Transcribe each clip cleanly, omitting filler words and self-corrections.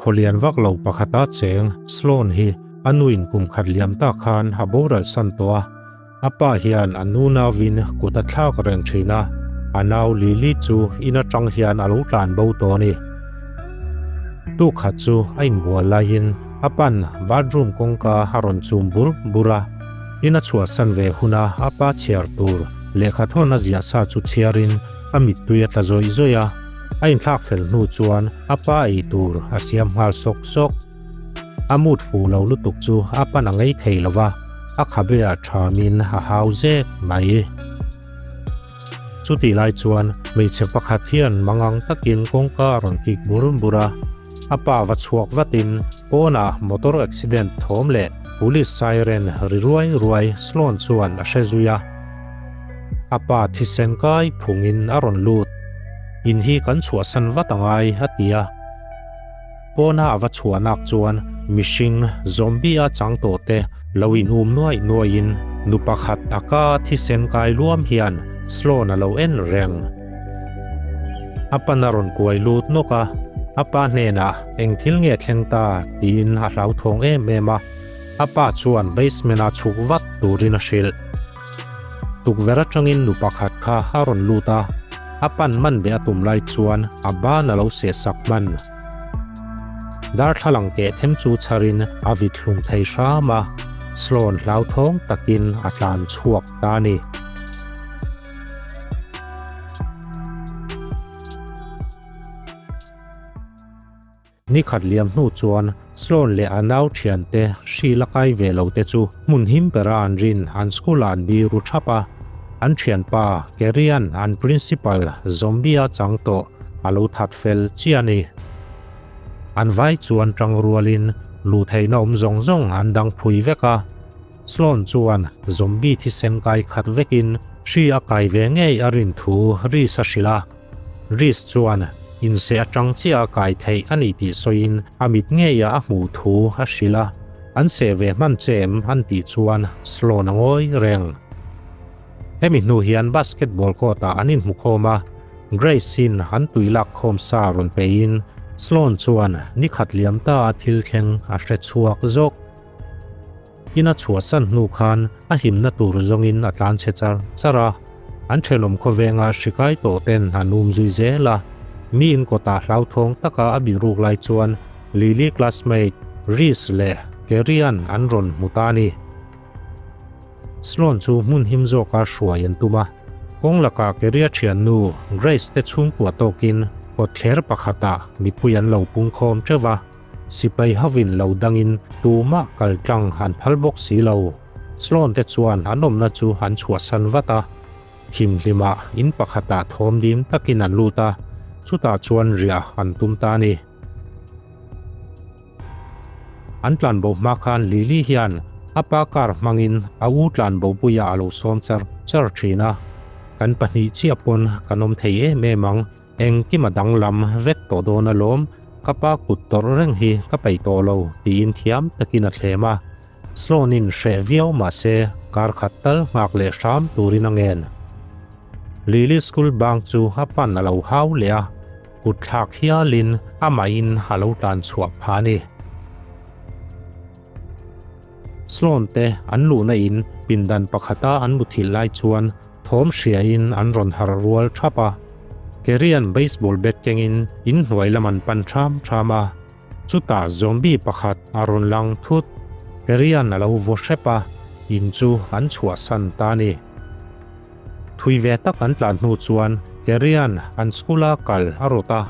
Khawlian vak lo pakhata cheng Sloan hi a nuin kum khat liam ta khan a boral san tawh a. A pa hian a nu nauvin kut a thlak reng thin a, a nau Lily chu in atang hian a lo tlan bo tawh a ni. Tukhat chu a inbual laiin a pan bathroom kawngka a rawn chum bur bur a, in a chhuahsan ve huna a pa chhiar tur lehkha thawn a ziah sa chu chhiarin a mittui a tla zawih zawih a, a inthlak fel hnu chuan a pa ei tur a siam nghal sawk sawk. A mut fuh lo lutuk chu a pan a ngei thei lo va, a khabe ah thamin a hau zek mai. Chutih lai chuan hmeichhe pakhat hian mangang takin kawngka a rawn kik bur bur a, a pa va chhuak vatin pawnah motor accident thawm leh police siren ri ruai ruai Sloan chuan a hre zui a. A pa thisen kai phungin a rawn lut. In hi kan chhuahsan vat angai a ti a. Pawna a va chhuahnak chuan mihring zombie a chang tawh te lo in um nuaih nuaihin nu pakhat a ka thisen kai luam hian Sloan a lo en reng. A pan a rawn kuai lut nawk a, a pa hnenah eng thil nge thleng ta tiin a hlauthawng em em a, a pa chuan basement a chhuk vat turin a hrilh. Tukverh atangin nu pakhat kha a rawn lut a, a pan man beh a tum lai chuan a ban a lo seh sak hman. Darthlalang keh them chu chharin a vit hlum thei hram a, Sloan hlauthawng takin a tlan chhuak ta a ni. Ni khat liam hnu chuan Sloan leh a nau thiante hri la kai ve lo te chu hmun him bera an rin an school ah an bi ru thap a. An thianpa Kerry-a'n an principal Zombie-a chang tawh a lo that fel chiah a ni. An vai chuan tang rualin luh theihna awm zawng zawng an dang phui vek a. Sloan chuan Zombie thisen kai khat vekin hri a kai ve ngei a rin thu Reese a hrilh a. Reese chuan inseh atang chiah a kai theih a ni tih sawiin a mit ngeia a hmuh thu a hrilh a, an seh ve hman che em an tih chuan Sloan a ngawi reng. Hemi hnu hian basketball court ah an inhmu khawm a, Grace-in an tui lak khawm sa rawn peiin Sloan chuan nikhat liam ta a thil thleng a hre chhuak zawk. Ina chhuahsan hnu khan a himna tur zawngin a tlan chhe char char a, an thenawm khawvenga hri kai tawh ten an um zui zel a. Mi in kawtah hlauthawng taka a bihruk lai chuan Lily classmate Reese leh Kerry-a'n an rawn hmu ta a ni. Sloan chu hmun him zawka hruai an tum a, kawng lakah Kerry-a thiannu Grace te chhungkua tawkin kawtthler pakhatah mipui an lo pungkhawm teuh va. Sipai hovin lo dangin tumah kal tlang an phal bawk si lo. Sloan te chuan an awmna chu an chhuahsan vat a. Thimhlimah in pakhatah thawm dim takin an lut a, chutah chuan riah an tum ta a ni. An tlanbo hma khan Lily hian a pa car hmangin a u tlanbopuiah a lo sawm char char thin a. Kan pahnih chiah pawn kan awm thei em em ang. Engkim a danglam vek tawh dawn alawm, ka pa kut tawrh reng hi ka peih tawh lo tiin thiam takin a thlem a. Sloan-in hreh viau mah se kar khat tal nghak leh hram turin a ngen. Lily school bang chu a pan a lo hau leh a, kut thlak hialin amahin a lo tlan chhuah phah a ni. Sloan te an luhna in pindan pakhata an muthilh lai chuan thawm hriain an rawn harh rual thap a. Kerry-a'n baseball bat kengin inhnuai lam an pan ṭham ṭham a. Chutah zombie pakhat a rawn lang thut. Kerry-a'n a lo vaw hrep a, in chu an chhuahsan ta a ni. Thui ve tak an tlan hnu chuan Kerry-a'n an school-a kal a rawt a,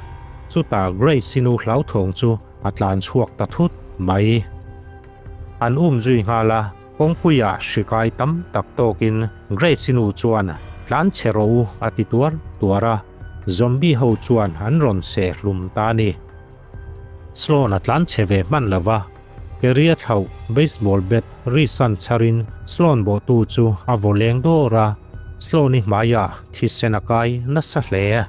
chutah Grace-i nu hlauthawng chu a tlan chhuak ta thut mai. An um zui nghal a, kawngpuiah hri kai tam tak tawkin Grace-i nu chuan tlan chhe rawh u a ti tuar tuar a, zombie ho chuan an rawn seh hlum ta a ni. Sloan a tlan chhe ve hman lo va, Kerry-a thlauh baseball bat ri san chharin Sloan bawhtu chu a vaw leng dawr a, Sloan-i hmaiah thisen a kai nasa hle.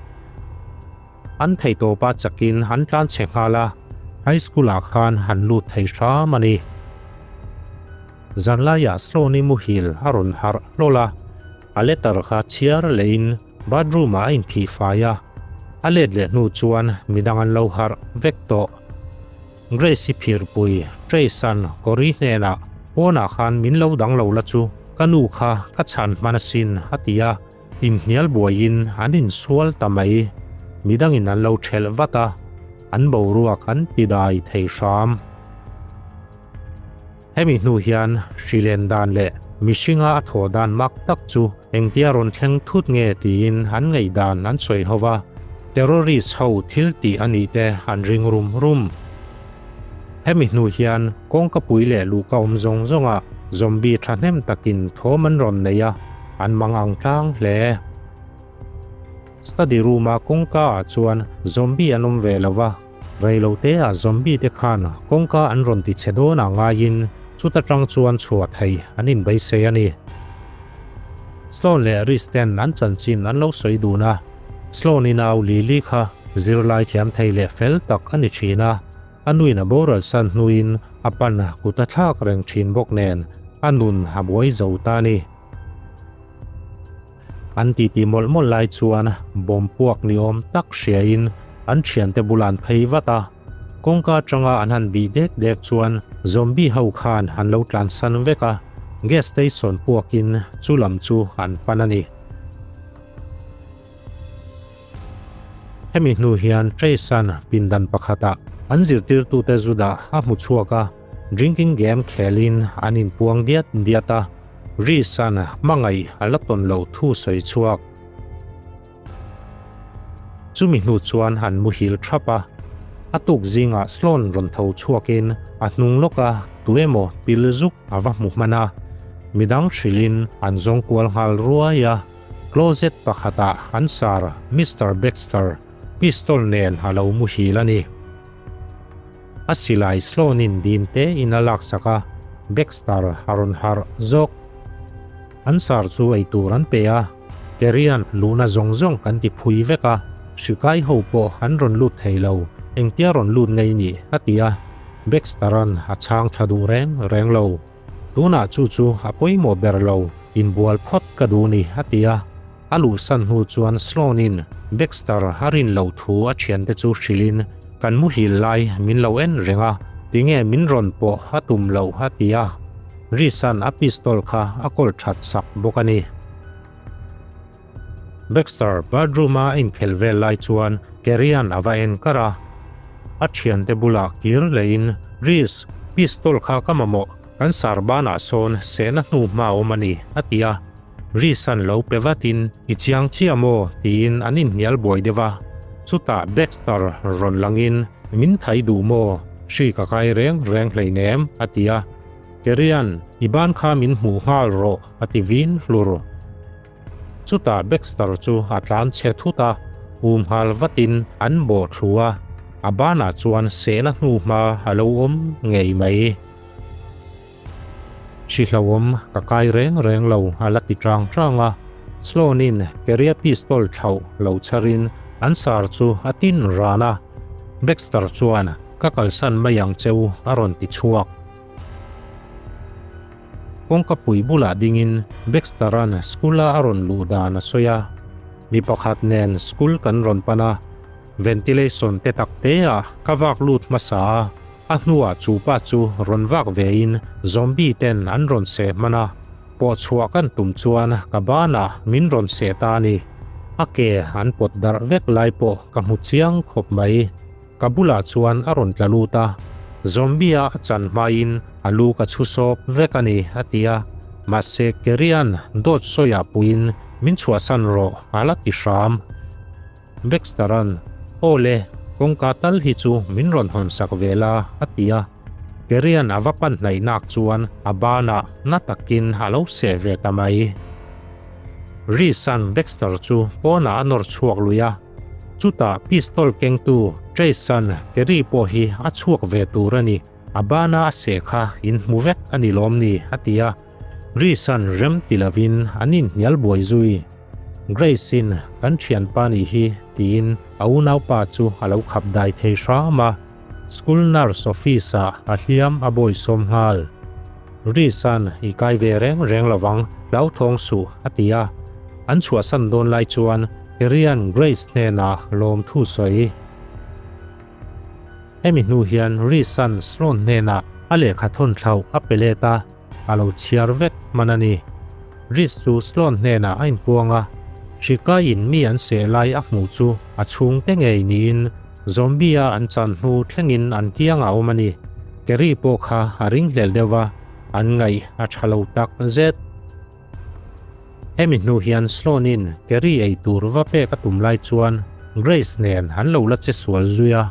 An theihtawpa chakin an tlan chhe nghal a, high school ah khan han lut thei hram a ni. Zanlaiah Sloan-i muhil a rawn harh hlawl a, a letter kha chhiar lehin bathroom ah a inphih fai a, a let leh hnu chuan midang an lo harh vek tawh. Grace-i phirpui Trace-a'n Cory hnenah, Pawnah khan min lo dang lo la chu ka nu kha ka chhan hman asin, a ti a. Inhnial buaiin an insual ta mai. Midangin an lo ṭhelh vat a, an boruak an tidai thei hram. Hemi hnu hian hrilen dan leh mihringa a thawh dan mak tak chu engtia rawn thleng thut nge tiin an ngaihdan an sawi ho va, terrorist ho thil tih a nih te an ring rum rum. Hemi hnu hian kawngkapui leh luhka awm zawng zawngah zombie thahnem takin thawm an rawn nei a, an mang ang tlang hle. Study room-a kawngka ah chuan zombie an awm ve lo va. Reilote ah zombie te khan kawngka an rawn ti chhe dawn ah ngaiin chuta tang chuan chhuah thei an inbeisei a ni. Sloan leh Reese ten an chanchin an lo sawi dun a, Sloan i nau Lily kha zirlai thiam thei leh fel tak a ni thin a, a nuin a boral san hnuin a pan kut a thlak reng thin bawk nen a nun a buai zo ta a ni. An titi mawlh mawlh lai chuan bawm puak ni awm tak hriain an thiante bulah an phei vat a, kawngka atanga an han bih dek dek chuan zombie ho khan an lo tlansan vek a, gas station puakin chu lam chu an pan a ni. Hemi hnu hian Trace-a'n pindan pakhatah an zirtirtute Judah a hmu chhuak a, drinking game khelin an inpuang diat diat a, Reese-a'n hmangaih a la tawn loh thu sawi chhuak. Chumi hnu chuan an muhil thap a, a tuk zingah Sloan rawn tho chhuakin a hnung lawka tu emaw pil zuk a va hmu hman a, midang hrilhin an zawng kual nghal ruai a. Closet pakhatah an sar Mister Baxter pistol nen a lo muhil a ni. A silai Sloan-in dim tein a laksak a, Baxter a rawn harh zawk. An sar chu eitur an pe a, Kerry-a'n luhna zawng zawng kan ti phui vek a, hrikai ho pawh an rawn lut thei lo, engtia rawn lut ngei ni? a ti a, Baxter-a'n a chhang tha duh reng reng lo. Tunah chu chu a pawimawh ber lo, inbual phawt ka duh ni, a ti a. A luhsan hnu chuan Sloan-in Baxter a rin loh thu a thiante chu hrilhin, Kan muhil lai min lo en reng a, tinge min rawn pawh a tum loh, a ti a. Reese-a'n a pistol kha a kawl that sak bawk a ni. Baxter bathroom-a a inphelh vel lai chuan Kerry-a'n a va en kar a. A thiante bulah kir lehin, Reese, pistol kha ka mamawh, kan sarbanah sawn sehna hnu hma awm a ni, a ti a. Reese-a'n lo pe vatin, I chiang chiah maw? tiin an inhnial buai deuh a. Chutah Baxter rawn langin, Min thai duh maw? Hri ka kai reng reng hleinem, a ti a. Kerry-a'n, I ban kha min hmuh nghal rawh, a ti vin hlur. Chutah Baxter chu a tlan chhe thut a, um nghal vatin an bawh thlu a, a banah chuan sehna hnu hma a lo awm ngei mai. Hrihlauhawm ka kai reng reng lo a la ti chang chang a, Sloan-in Kerry-a pistol thlauh lo chharin an sar chu a tin ran a, Baxter chuan ka kalsan mai ang che u a rawn ti chhuak. Kawngka pui bulah dingin Baxter-a'n school-a a rawn luh dan a sawi a. Mi pakhat nen school kan rawn pan a, ventilation te tak te-ah ka vak lut hmasa a, a hnuah chu pa chu rawn vak vein zombie ten an rawn seh hman a, pawh chhuah kan tum chuan ka banah min rawn seh ta a ni. A ke an pawt darh vek lai pawh ka hmu chiang khawp mai. Ka bulah chuan a rawn tla lut a, Zombie-a a chan hmain a lu ka chhu sawp vek a ni, a ti a. Mahse, Kerry-a'n dawt sawiah puiin min chhuahsan rawh a la ti hram. Baxter-a'n, Aw le, kawngka tal hi chu min rawn hawnsak ve la, a ti a. Kerry-a'n a va pan hnaih nak chuan a banah na takin a lo seh ve ta mai. Reese-a'n Baxter chu pawnah a nawr chhuak lui a. Chutah pistol kengtu Trace-a'n Kerry pawh hi a chhuak ve tur a ni, a bana a seh kha in hmu vek a ni lawm ni? a ti a. Reese-a'n rem ti lovin an inhnial buai zui. Grace-in kan thianpa nih hi tiin a unaupa chu a lo khap dai thei hram a. School nurse office-ah a hliam a bawisawm nghal. Reese-a'n i kai ve reng reng lovang, hlauthawng suh a ti a. An chhuahsan dawn lai chuan Kerry-a'n Grace hnenah lawmthu sawi. Hemi hnu hian Reese-a'n Sloan hnenah a lehkha thawn thlauh a pe let a, a lo chhiar vek hman a ni. Reese chu Sloan hnenah a inpuang a, Hrikai-in mi an seh lai a hmuh chu a chhungte ngei niin Zombie-a an chan hnu thlengin an kiangah a awm a ni. Kerry pawh kha a ringhlel deuh va, an ngaih a tha lo tak zet. Hemi hnu hian Sloan-in Kerry ei tur va pek a tum lai chuan Grace nen an lo la che sual zui a,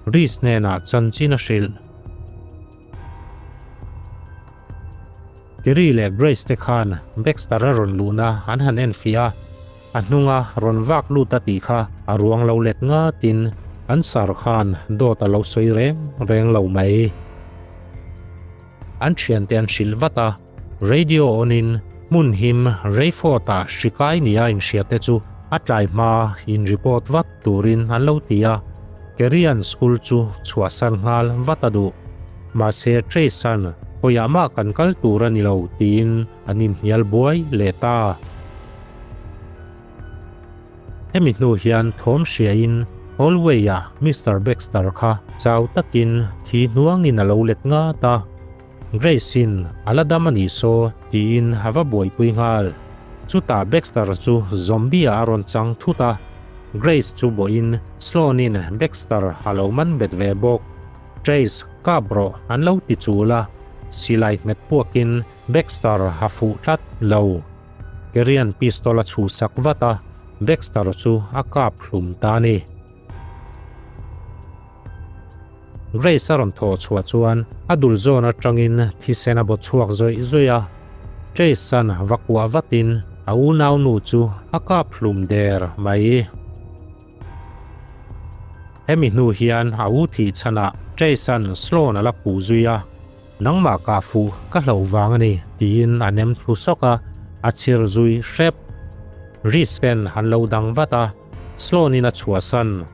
Reese hnenah chanchin a hrilh. Kerry leh Grace te khan Baxter a rawn luhna an han enfiah a, a hnunga rawn vak lut a tih kha a ruang lo let ngatin an sar khan dawt a lo sawi reng reng lo mai. An thiante an hrilh vat a, radio on in hmun him Rayford ah hri kai nia inhria te chu a tlai hma in report vat turin an lo ti a, Kerry-a'n school chu chhuahsan nghal vat a duh. Mahse Trace-a'n hawiah mah kan kal tur a ni lo tiin an inhnial buai leh ta. Hemi hnu hian thawm hriain hallway-ah Mister Baxter kha chau takin thi hnuangin a lo let ngat a, Grace-in a la dam a nih saw tiin a va buaipui nghal. Chutah Baxter chu zombie-ah a rawn chang thut a, Grace chu bawhin Sloan-in Baxter a lo man bet ve bawk. Trace, kap rawh an lo ti chul a, silai hmet puakin Baxter a fuh tlat lo. Kerry-a'n pistol a chhuhsak vat a, Baxter chu a kap hlum ta a ni. Grace a rawn thawh chhuah chuan a dul zawn atangin thisen a baw chhuak zawih zawih a, Trace-a'n va kuah vatin a unaunu chu a kap hlum der mai. Hemi hnu hian a u thih chhanah Trace-a'n Sloan a la puh zui a, Nangmah ka fuh ka hloh vang a ni, tiin a nem thlu sawk a, a chhir zui hrep. Reese ten an lo dang vat a, Sloan-in a chhuahsan.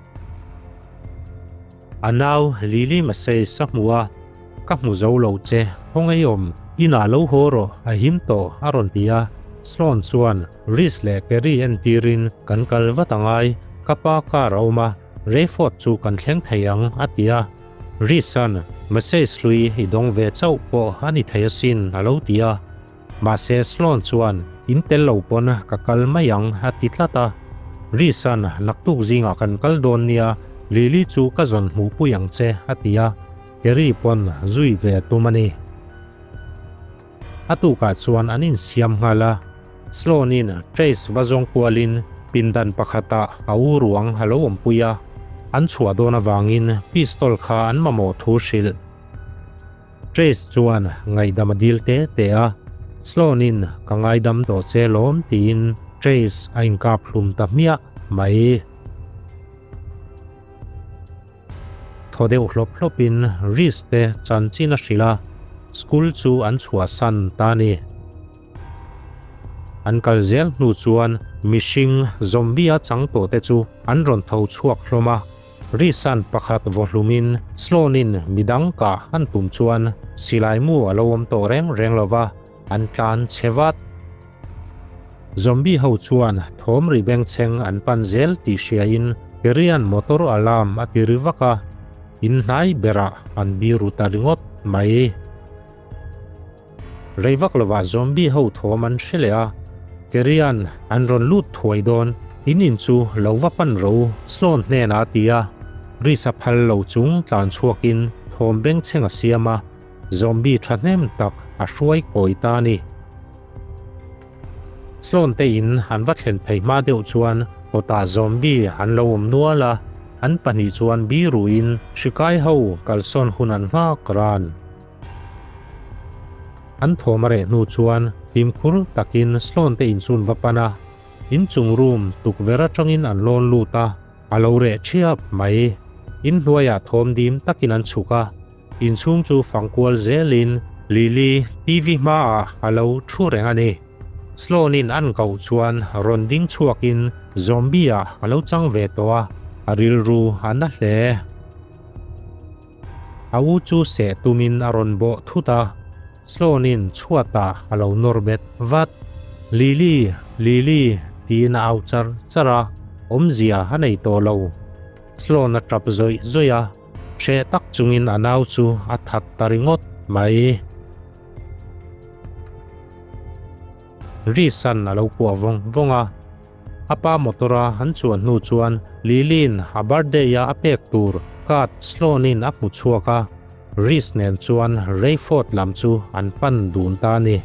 A nau Lily Massey sa hmu a, Ka hmu zo lo che, khawngaih awm, inah lo haw rawh, a him tawh, a rawn ti a. Sloan chuan Reese leh Kerry entirin kan kal vat a ngai, ka pa car a awm a, Rayford chu kan thleng thei ang, a ti a. Reese-a'n message hlui i dawng ve chauh pawh a ni thei asin a lo ti a. Mahse Sloan chuan in tel lo pawn ka kal mai ang a ti tlat a. Reese-a'n naktuk zingah kan kal dawn nia, Lily chu ka zawn hmuhpui ang che a ti a. Kerry pawn zui ve a tum a ni. A tukah chuan an insiam nghal a, Sloan-in Trace va zawng kualin pindan pakhatah a u ruang a lo awmpui a, an chhuah dawn avangin pistol kha an mamawh thu hrilh. Trace chuan ngaihdam a dil te te a, Sloan-in ka ngaidam tawh che lawm tiin Trace a inkap hlum ta hmiah mai. Thaw deuh hlawp hlawpin Reese te chanchin a hrilh a, school chu an chhuahsan ta a ni. An kal zel hnu chuan mihring zombie-a chang tawh te chu an rawn tho chhuak hlawm a, Reese-a'n pakhat vaw hlumin Sloan-in midang kah an tum chuan silai mu a lo awm tawh reng reng lo va, an tlan chhe vat. Zombie ho chuan thawm ri bengchheng an pan zel tih hriain Kerry-a'n motor alarm a ti ri vak a, in hnai berah an biru ta ringawt mai. Rei vak lovah zombie ho thawm an hre leh a, Kerry-a'n an rawn lut thuai dawn, in in chu lo va pan ro Sloan hnenah a ti a, Reese-a phal lo chung tlan chhuakin thawm bengchheng a siam a, zombie thahnem tak a hruai kawi ta a ni. Sloan te in an va thlen phei hma deuh chuan kawtah zombie an lo awm nual a, an pahnih chuan biruin hrikai ho kalsawn hun an nghak ran. An thawm a reh hnu chuan fimkhur takin Sloan te in chu an va pan a, inchung room tukverh atangin an lawn lut a, a lo reh thiap mai. Inhnuaiah thawm dim takin an chhuk a, Inchhung chu fangkual zelin Lily TV hmaah a lo thu reng a ni. Sloan-in an koh chuan rawn ding chhuakin Zombie-ah a lo chang ve tawh a, a rilru a na hle. A u chu seh tumin a rawn bawh thut a, Sloan-in chhuatah a lo nawr bet vat. Lily, Lily tiin a au char char a, awmzia a nei tawh lo. Sloan a tap zawih zawih a. Hreh tak chungin a nau chu a that ta ringawt mai. Reese-a'n a lo kuah vawng vawng a. A pa motor-a an chuan hnu chuan Lily-in a birthday-a a pek tur card Sloan-in a hmu chhuak a, Reese nen chuan Rayford lam chu an pan dun ta a ni.